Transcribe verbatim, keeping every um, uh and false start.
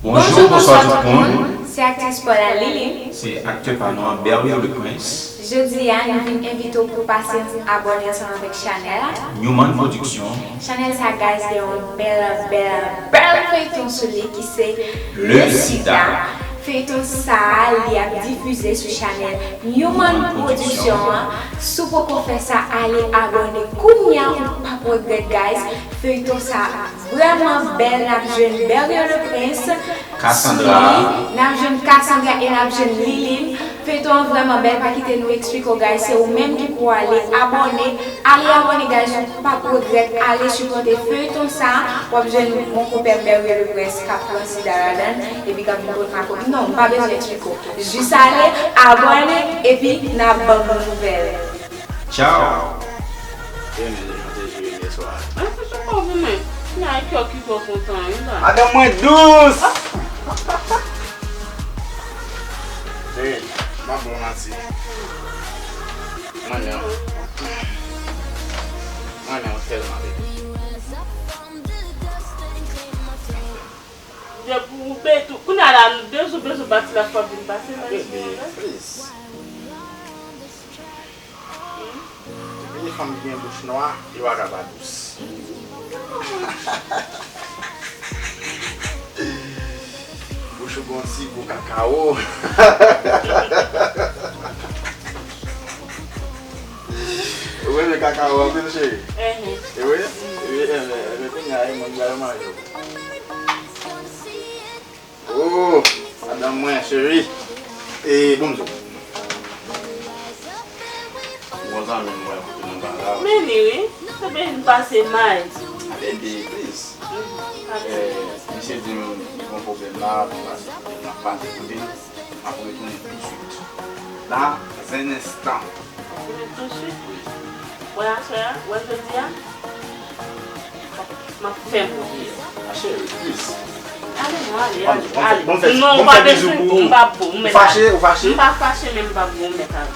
Bonjou, bonswa tout moun. Se aktris Paula Lili. Se aktè pa nou an, Berlio le Prince. Jodi a, nou vin envite w pou w pase abòne ansanm avèk chanèl la. Newman Production. Chanèl sa, guys, gen yon bèl, bèl, bèl feyton sou li ki se Le Sida. Feyton sa a, li ap difize sou chanèl Newman Production an. Si w poko fè sa, ale abòne kounye a, ou p ap regrèt, guys. Feyton sa vrèman bèl, n ap jwenn Berlio le Prince. Cassandra. N ap jwenn Cassandra e n ap jwenn Liline. Feyton an vrèman bèl, pa kite nou eksplike w, guys. Se ou menm ki pou ale abòne. Ale abòne, guys, ou p ap regrèt. Ale sipòte feyton sa. W ap jwenn mon konpè Berlio le Prince k ap pran sida ladan l epi k ap vin pot makout. Non, m pa bezwen eksplike w. Jis ale, abòne, epi n ap ban nou nouvèl. Tchao. Renmen jan te jwe yè swa. Mwen se pa pou mwen. Nan kè ki twò kontan wi la. Madanm mwen dous. Cheri, m ap bon manti. Mwen renmen w. Mwen renmen w tèlman, baby. Depi ou betou, kounye a la, de jou bezwen pati la fò vin pase nan Baby, please. Gen de fanm ki gen bouch nwa, yo pa ka pa dous. Bouch ou gon ti gou kakawo. Ou renmen kakawo anpil, cheri? Wi, wi, enben, enben, kounye a, e mwen ki pral manje w. Oh, madanm mwen, cheri. E, bon, m di w. Yon zanmi m wè kote nou ba la. Men li wi, sa vin pase may. Baby, please. Eh, misye di m li gon pwoblèm la, pou pase, pou n ap pase kote l, m ap retounen tousuit. La, dans un instant. Retounen tousuit. Wè aswè a, wè jodi a. M ap fè m oubli. Ma chérie, please. Ale non, ale, Bon, ale, bon, ale. bon, fè, Non, bon, pa fè bizou bezwen, pou ou. M pa pou, m Ou mèt fache, ale. Ou fache? M pa fache, men m pa pou, m mèt ale.